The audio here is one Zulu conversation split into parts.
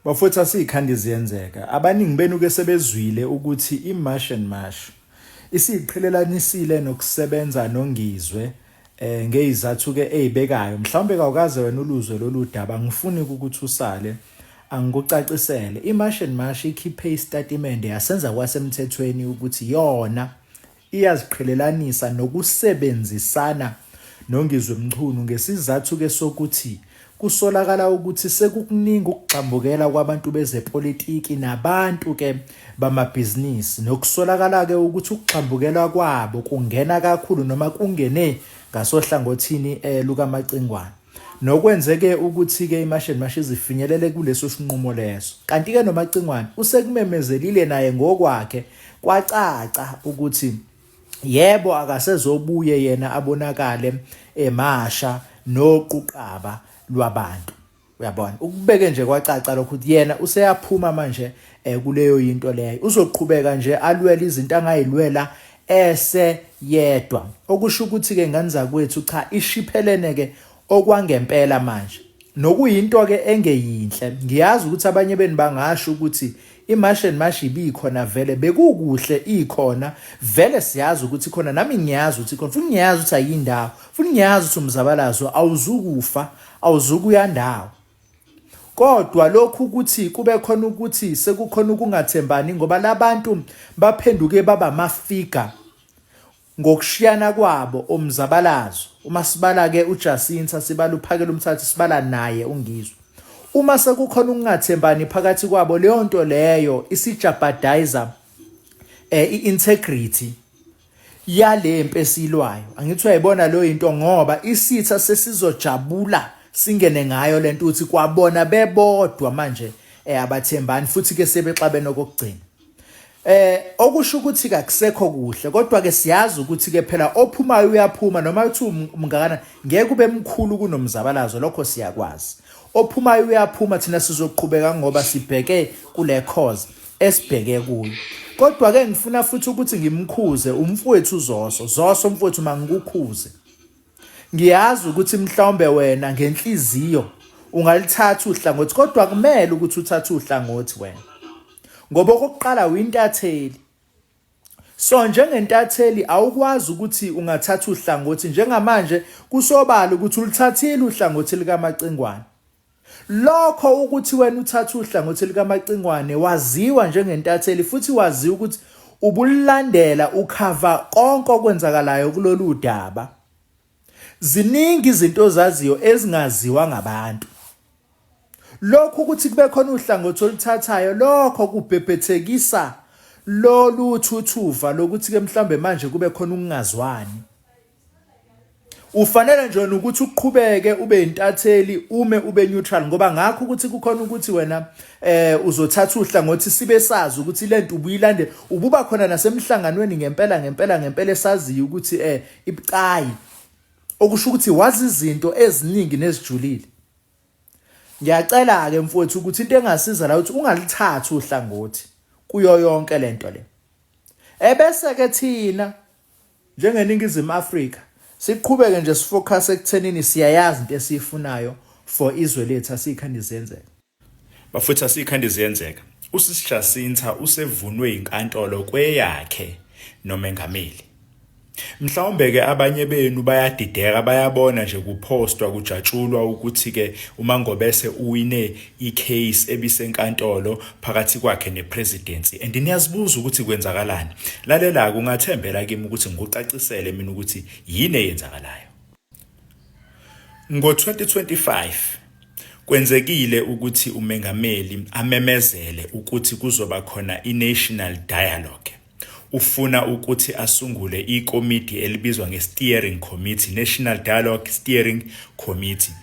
Bafowethu asiyikhandi ziyenzeka. Abaningi benu ke sebezwile ukuthi iMarch and March isiqhelelanisile nokusebenza noNgizwe eh ngezizathu ke ezibekayo. Mhlawumbe kawukaze wena uluzwe lolu daba, ngifuni ukuthi usale angikucacisele. IMarch and March ikhiphe isitatimende yasenza kwasemthethweni ukuthi yona iyaziqhelelanisa nokusebenzisana noNgizwe Mchunu ngesizathu-ke sokuthi kusolakala ukuthi sekukuningi ukugxambukela kwabantu bezepolitiki nabantu-ke bamabhizinisi nokusolakala-ke ukuthi ukugxambukela kwabo kungena kakhulu noma kungene ngasohlangothini eh, lukaMacingwane. Nokwenzeke ukuthi-ke iMarch and March izifinyelele kuleso sinqumo leso. Kanti-ke noMacingwane usekumemezelile naye ngokwakhe kwacaca ukuthi yebo akasezobuye yena abonakale emasha noquqaba lwabantu. Uyabona? Ukubeke nje kwacaca lokho ukuthi yena useyaphuma manje eh, kuleyo yinto leyo. Uzoqhubeka nje alwele izinto angayilwela ese yedwa. Okusho ukuthi ke ngane zakwethu cha ishiphelene ke okwangempela manje. Nokuyinto ke engeyinhle. Ngiyazi ukuthi abanye benu bangasho ukuthi iMarch and March ibikhona vele bekukuhle ikhona vele siyazi ukuthi ikhona nami ngiyazi ukuthi ikhona futhi ngiyazi ukuthi ayindawo futhi ngiyazi ukuthi umzabalazo awuzukufa awuzukuya ndawo kodwa lokhu ukuthi kube khona ukuthi sekukhona ukungathembani ngoba labantu baphenduke baba amafiga ngokushiyana kwabo omzabalazo uma sibala ke uJacinta sibala uphakela umthathu sibala naye uNgizwe uma sekukhona ukungathembani phakathi kwabo leyo nto leyo isijeopardizer eh i-integrity yale mpi esiyilwayo angithi uyayibona leyo into ngoba isitha sesizojabula singene ngayo lento ukuthi kwabona bebodwa manje eh abathembani futhi ke sebexabene okugcina eh okusho ukuthi kakusekho kuhle kodwa ke siyazi ukuthi ke phela ophumayo uyaphuma noma uthi umngakana ngeke ube mkhulu kunomzabalazo lokho siyakwazi ophumayo uyaphuma thina sizoqhubeka ngoba sibheke kule cause esibheke kuyo kodwa ke ngifuna futhi ukuthi ngimkhuze umfowethu Zoso Zoso mfowethu mangikukhuze ngiyazi ukuthi mhlawumbe wena ngenhliziyo ungalithatha uhlangothi kodwa kumele ukuthi uthathe uhlangothi wena ngoba okokuqala uyintatheli so njengentatheli awukwazi ukuthi ungathatha uhlangothi njengamanje kusobala ukuthi ulithathile uhlangothi likaMacingwane Lokho ukuthi wena uthatha uhlangothi likaMacingwane waziwa njengentatheli futhi waziwa ukuthi ubulandela ukhava konke okwenzakalayo kulolu daba. Ziningi izinto ozaziyo ezingaziwa ngabantu. Lokhu ukuthi kube khona uhlangothi oluthathayo lokho kubhebhethekisa lolu thuthuva lokuthi ke mhlambe manje kube khona ukungazwani. Ufanele nje wena ukuthi uqhubeke ube intatheli ume ube neutral ngoba ngakho ukuthi kukhona ukuthi wena eh uzothatha uhlangothi sibe sazi ukuthi lento ubuyilande ububa khona nasemhlanganweni ngempela ngempela ngempela esaziyo ukuthi eh ibucayi okusho ukuthi wazi izinto eziningi nezijulile. Ngiyacela ke mfowethu ukuthi into engasiza la ukuthi ungalithathi uhlangothi kuyo yonke lento le. Ebese ke thina NjengeNingizimu Afrika siqhubeke nje sifocus ekuthenini siyayazi into esiyifunayo for izwe lethu asiyikhandi ziyenzeka. Bafowethu asiyikhandi ziyenzeka. USis Jacinta usevunwe inkantolo kweyakhe nomengameli. Mhlawumbe ke abanye benu bayadideka bayabona nje kuphostwa kujatshulwa ukuthi ke uMangobese uwine icase ebisenkantolo phakathi kwakhe nepresidency and niyazibuza ukuthi kwenzakalani. Lalela-ke ungathembela kimi ukuthi ngikucacisele mina ukuthi yini eyenzakalayo. Ngo-2025 kwenzekile ukuthi umengameli amemezele ukuthi kuzoba khona i-National Dialogue. Ufuna ukuthi asungule ikomidi elibizwa nge-Steering Committee, National Dialogue Steering Committee.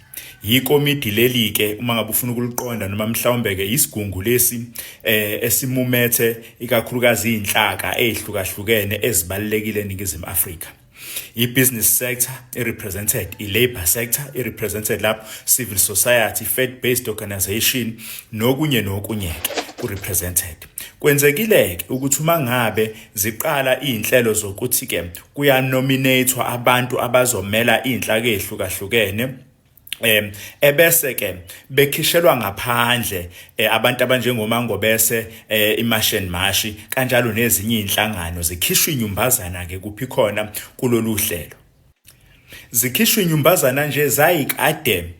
Yikomidi leli-ke uma ngabe ufuna ukuliqonda noma mhlawumbe-ke isigungu lesi eh esimumethe ikakhulukazi izinhlaka ezihlukahlukene ezibalulekile eNingizimu Afrika. I-business sector i-represented, i-labor sector i-represented lapho, civil society, faith-based organization nokunye nokunye-ke ku-represented. Kwenzekile-ke ukuthi uma ngabe ziqala iy'nhlelo zokuthi-ke kuyanominathwa abantu abazomela iy'nhlaka ey'hlukahlukene. Ebese ke bekhishelwa ngaphandle abantu abanjengoMangobese, iMarch and March, kanjalo nezinye inhlangano zikhishwa inyumbazana ke kuphi khona kulolu hlelo. Zikhishwa inyumbazana nje zayikade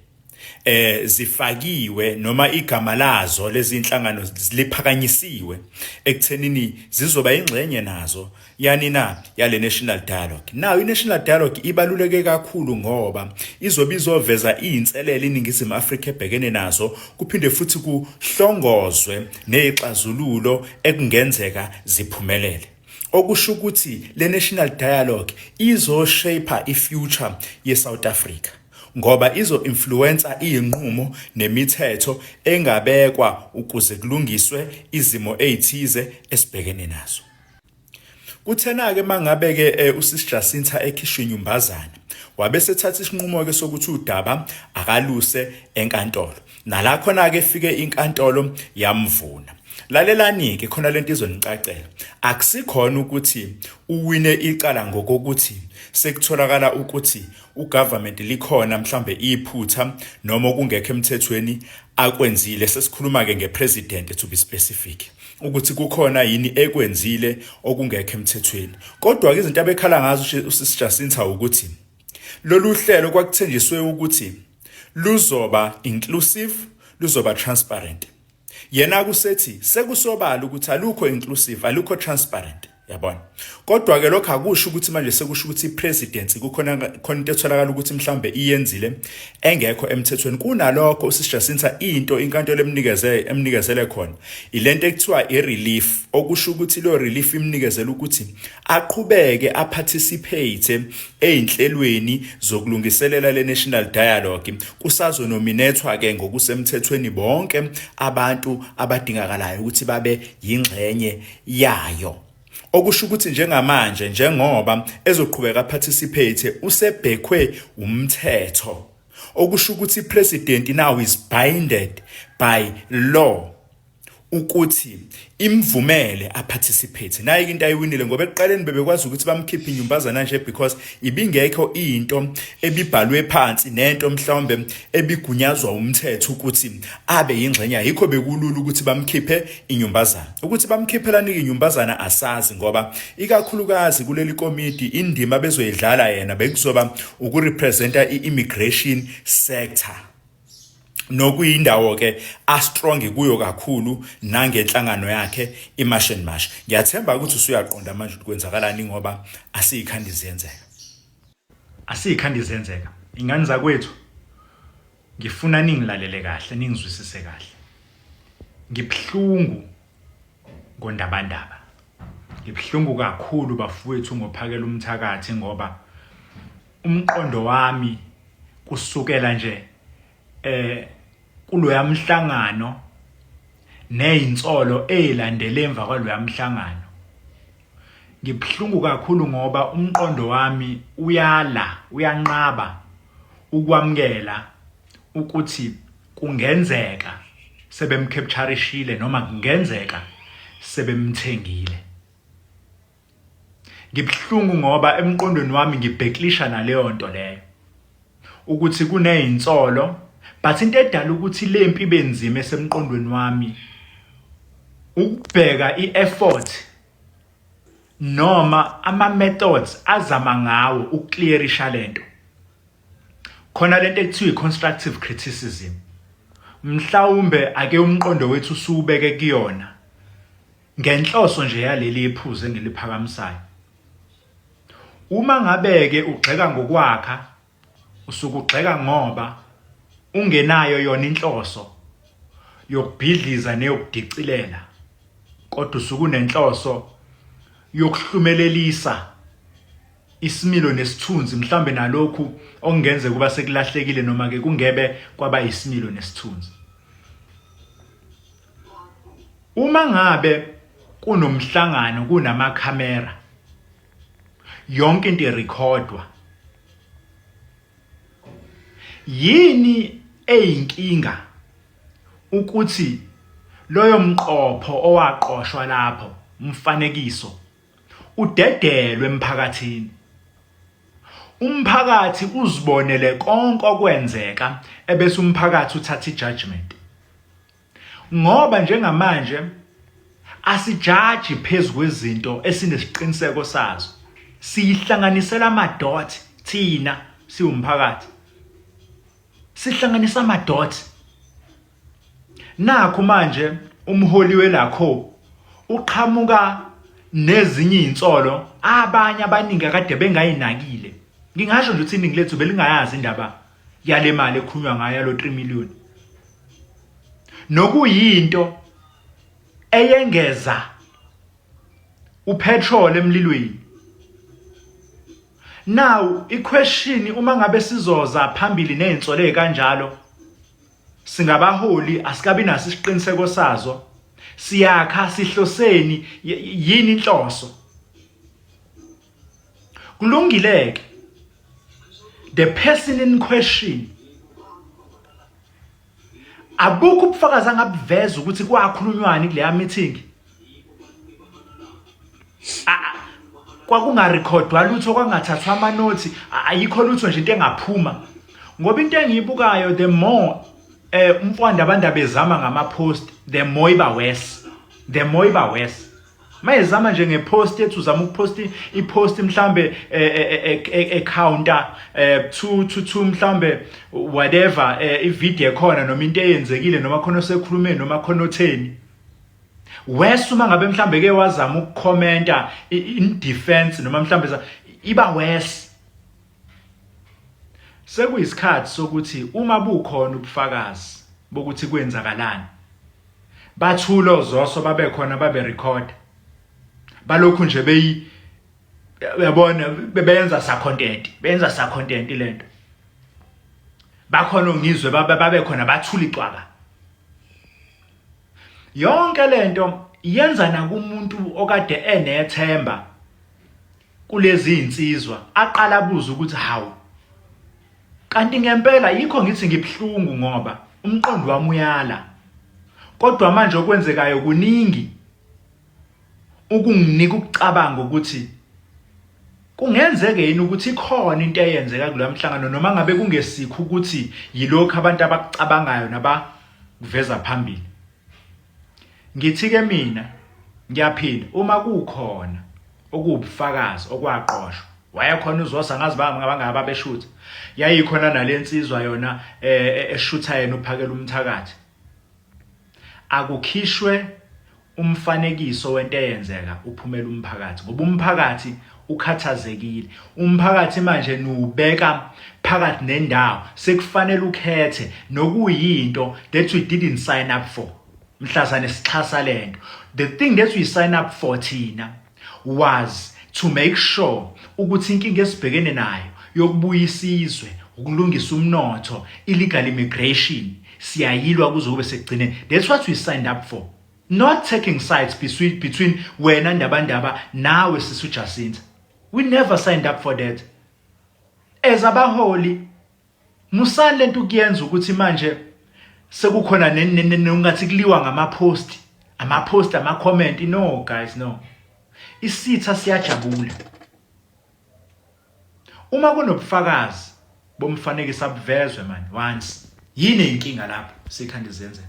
zifakiwe noma igama lazo lezi inhlangano liphakanyisiwe ekuthenini zizoba ingxenye nazo yani na yale national dialogue. Now i-national dialogue ibaluleke kakhulu ngoba izobe izoveza iy'nselelo iNingizimu Afrika ebhekene nazo, kuphinde futhi kuhlongozwe ney'xazululo ekungenzeka ziphumelele. Okusho ukuthi le national dialogue izoshape i-future ye-South Africa ngoba izo-influencer iy'nqumo nemithetho engabekwa ukuze kulungiswe izimo ey'thize esibhekene nazo. Kuthena-ke mangabe-ke uSis Jacinta ekhishwa inyumbazana, wabe sethatha isinqumo-ke sokuthi udaba akaluse enkantolo. Nala khona-ke efike inkantolo yamvuna. Lalelani-ke khona lento izonicacela. Akusikhona ukuthi uwine icala ngokokuthi sekutholakala ukuthi ugovernment likhona mhlambe iphutha noma okungekho emthethweni akwenzile. Sesikhuluma-ke ngepresident to be specific, ukuthi kukhona yini ekwenzile okungekho emthethweni. Kodwa-ke izinto abekhala ngazo uSis Jacinta ukuthi lolu hlelo kwakuthenjiswe ukuthi luzoba inclusive, luzoba transparent. Yena kusethi sekusobala ukuthi alukho inclusive, alukho transparent, yabona. Kodwa ke lokho akusho ukuthi manje sekusho ukuthi ipresidency kukhona khona into etholakala ukuthi mhlambe iyenzile engekho emthethweni. Kunalokho uSis Jacinta into inkantolo emnikezele khona ilento ekuthiwa i-relief, okusho ukuthi lo relief imnikezela ukuthi aqhubeke aparticipate eyinhlelweni zokulungiselela le national dialogue. Kusazonominethwa ke ngokusemthethweni bonke abantu abadingakalayo ukuthi babe yingxenye yayo. Okusho ukuthi njengamanje njengoba ezoqhubeka participate usebhekwe umthetho. Okusho ukuthi president now is binded by law ukuthi imvumele aparticipate. Nayi into ayiwinile ngoba ekuqaleni bebekwazi ukuthi bamkhiphe inyumbazana nje because ibingekho into ebibhalwe phansi nento mhlawumbe ebigunyazwa umthetho ukuthi abe yingxenye. Yikho bekulula ukuthi bamkhiphe inyumbazana. Ukuthi bamkhiphelani inyumbazana asazi, ngoba ikakhulukazi kuleli komiti indima bezoyidlala yena bekuzoba ukurepresenta i-immigration sector, nokuyindawo ke a-strong kuyo kakhulu nangenhlangano yakhe iMarch and March. Ngiyathemba ukuthi usuyaqonda manje ukuthi kwenzakalani ngoba asiyikhandi ziyenzeka. Asiyikhandi ziyenzeka. Ingane zakwethu, ngifuna ningilalele kahle, ningizwisise kahle. Ngibhlungu ngondabandaba. Ngibhlungu kakhulu bafowethu ngophakela umthakathi, ngoba umqondo wami kusukela nje kuloya mhlangano nezinsolo ezilandele emva kwaloya mhlangano, ngibhlungu kakhulu ngoba umqondo wami uyala, uyanqaba ukwamukela ukuthi kungenzeka sebemcapturishile noma kungenzeka sebemthengile. Ngibhlungu ngoba emqondweni wami ngibheklisha naleyo nto leyo ukuthi kunezinsolo, but into edala ukuthi lempi ibe nzima esemqondweni wami ukubheka ieffort noma ama methods azama ngawo ukuclearisha lento. Khona lento ekuthiwa i-constructive criticism, mhlawumbe ake umqondo wethu usuwubeke kuyona ngenhloso nje yaleli iphuzu engiliphakamisayo. Uma ngabe ke ugxeka ngokwakha, usuke ugxeka ngoba ungenayo yona inhloso yokubhidliza neyokudicilela, kodwa usuke unenhloso yokuhlumelelisa isimilo nesithunzi, mhlambe nalokhu okungenzeka kuba sekulahlekile noma ke kungebe kwaba isimilo nesithunzi. Uma ngabe kunomhlangano, kunamakhamera, yonke into irekhodwa, yini eyinkinga ukuthi loyo mqopho owaqoshwa lapho, umfanekiso, udedelwe emphakathini? Umphakathi uzibonele konke okwenzeka ebese umphakathi uthatha ijudgment. Ngoba njengamanje asijaji phezu kwezinto esinesiqiniseko sazo. Siyihlanganisela ama-dot thina siwumphakathi. Sihlanganisa ama-dot. Nakhu manje umholi welakho uqhamuka nezinye izinsolo abanye abaningi akade bengayinakile. Ngingasho nje ukuthi iningi lethu belingayazi indaba yale mali ekhulunywa ngayo yalo 3 million. Nokuyinto eyengeza upetrol emlilweni. Now iquestion uma ngabe sizoza phambili nezinsolo ezikanjalo singabaholi asikabi naso isiqiniseko sazo siyakha sihloseni yini inhloso kulungileke the person in question abukho ubufakazi angabuveza ukuthi kwakhulunywani kuleya meeting kwakungarekhodwa lutho kwangathathwa amanothi ayikho lutho nje into engaphuma ngoba into engiyibukayo the more eh umfwanda abantu abezama ngama post the more iba worse the more iba worse mayezama nje ngepost ethi uzama ukupost ipost mhlambe e counter to to to mhlambe whatever ivideo ekhona noma into eyenzekile noma khona osekhulume noma khona otheni worse uma ngabe mhlambe ke wazama ukukhomenta in defense noma mhlambe iba worse sekuyisikhathi sokuthi uma bukhona ubufakazi bokuthi kwenzakalani bathule ozoso babe khona babe record balokhu nje beyi uyabona bebenza sa content benza sa content lento bakhona ongizwe babe khona bathula icwaka Yonke lento yenza nakumuntu okade enethemba kulezi insizwa aqala abuza ukuthi hawu kanti ngempela yikho ngithi ngibhlungu ngoba umqondo wami uyala kodwa manje okwenzekayo kuningi ukunginika ukucabanga ukuthi kungenzeke yini ukuthi ikhona into eyenzeka kuloya mhlangano noma ngabe kungesikho ukuthi yilokhu abantu abakucabangayo nabakuveza phambili ngithi ke mina ngiyaphinda uma kukhona okuwubufakazi okwaqoshwa wayekhona uzosa ngazi bangaba babeshutha yayikhona nalensizwa yona eh, eh, eshutha yena uphakela umthakathi akukhishwe umfanekiso wento eyenzeka uphumela umphakathi ngoba umphakathi ukhathazekile umphakathi manje niwubeka phakathi nendawo sekufanele ukhethe nokuyinto that we didn't sign up for mhlazane sixhasa lento the thing that we sign up for thina was to make sure ukuthi inkinga esibhekene nayo yokubuyisa izwe ukulungisa umnotho illegal immigration siyayilwa kuze kube sekugcineni that's what we signed up for not taking sides between, between wena ndabandaba nawe sisu Jacinta we never signed up for that as abaholi musani lento ukuyenza ukuthi manje sekukhona nongathi kuliwa ngama-post ama-post ama-comment no guys no isitha siyajabula uma kunobufakazi bomfanekiso abuvezwe man once yini inkinga lapho sikhandi zenze.